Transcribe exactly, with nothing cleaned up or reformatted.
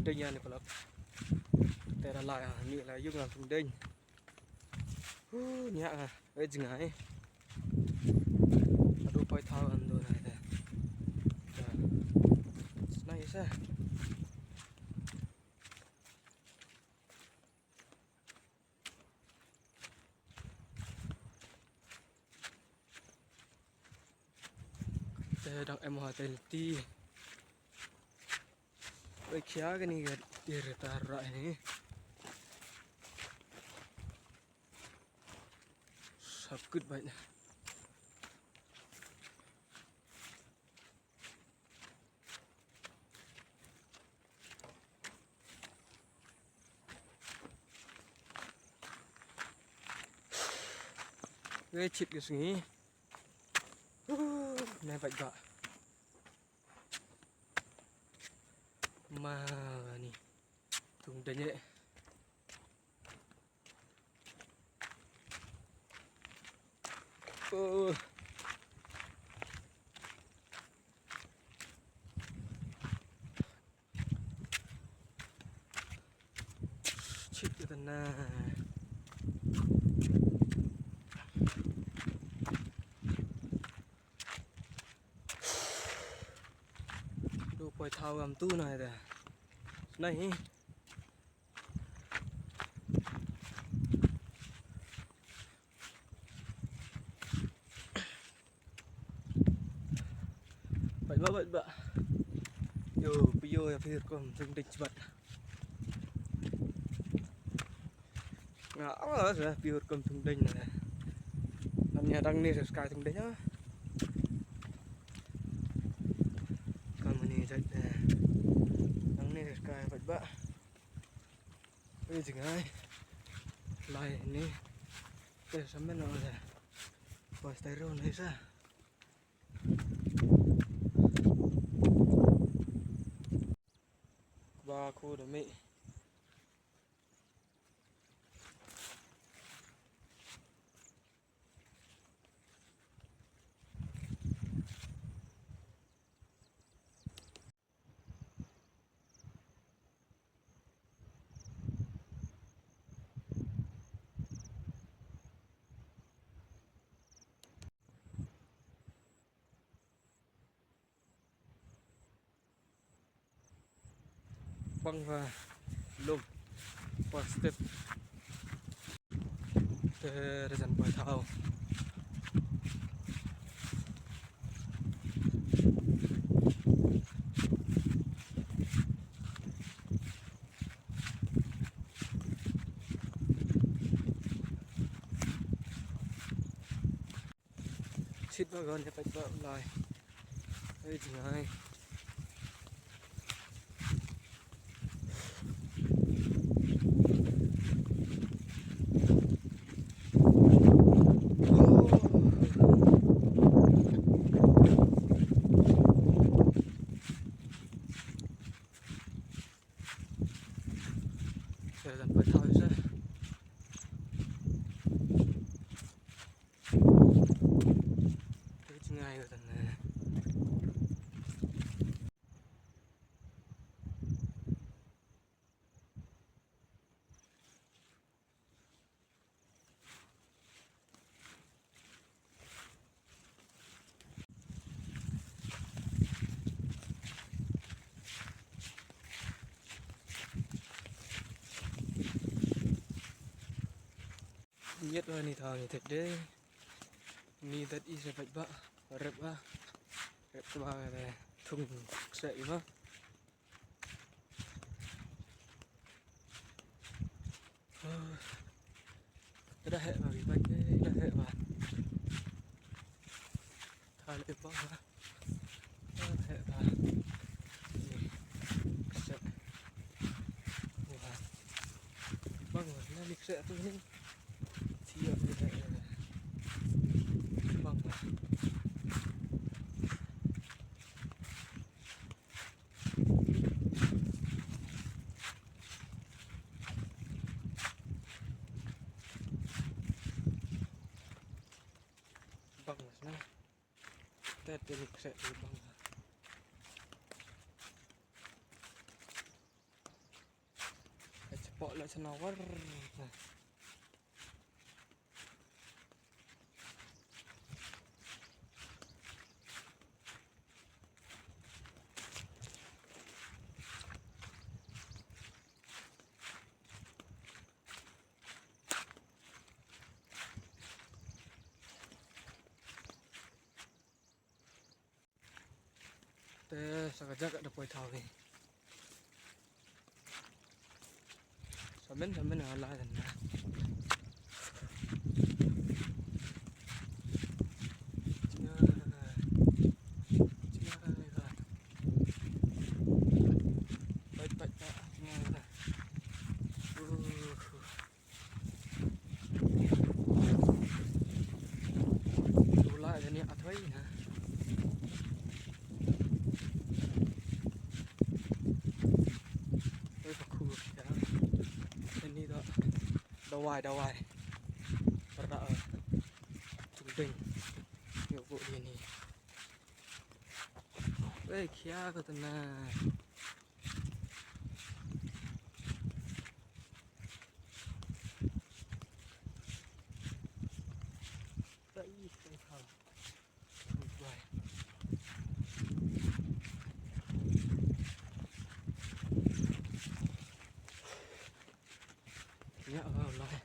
Ding ïa ni paralok. Te da la ïa ni la ïung la thung ding. Hu nya nga. Wei jngai. Adu poi thaw an do na te. Nice. Te dang em ha te lti. Oi khia kani ka tir tar ra ni. Sap kut bai na. Wei chit ka sngi. Uh, nai bait ba. Ma ni. Tung danye. Oh. Chit ita na. Du poi thaw gam tu na ita. Na hi. Bait ba, bait ba. Yo, pio ïa phi rukom thung ding chbat. Nga ong la sa pio rukom thung ding na. Ngan ïa dang ni sa sky thung ding ah. Kam ni jait na. Dang ni sa sky bait ba. Ui jngai. Lai ni. Te samen na la. Pas tai ro ni sa. Ba khu da mi. Bang va lum va step. Te rezan bai thau. Chit ba gon ïa peit ba u lai. Ei jngai. Sa dang peit thau sa. Te jngai ka tan ne. Ngiat wa ni thaw ni tet de. Ni tet i se peit ba. Rep ba. Rep ba de. Thung se i ba. Dah heh ba, ba, dah heh ba. Tha le ba. Dah heh ba. Ni. Kset. Wah. Bang, na ni kset tu ni. Siap ni heh. Bang. Bang mas na. Tet ni kset bang. Pok la chana war. Te sa ka jaka da poi thaw hi. Samen samen ala dan na. Pat pat pat. Uh. Tula jani athoi na. Oi, pakhu ya. Ini dah dawai, dawai. Pada, eh, tuding. Yuk, bu, ini. Eh, kia ko tena. Ya Allah.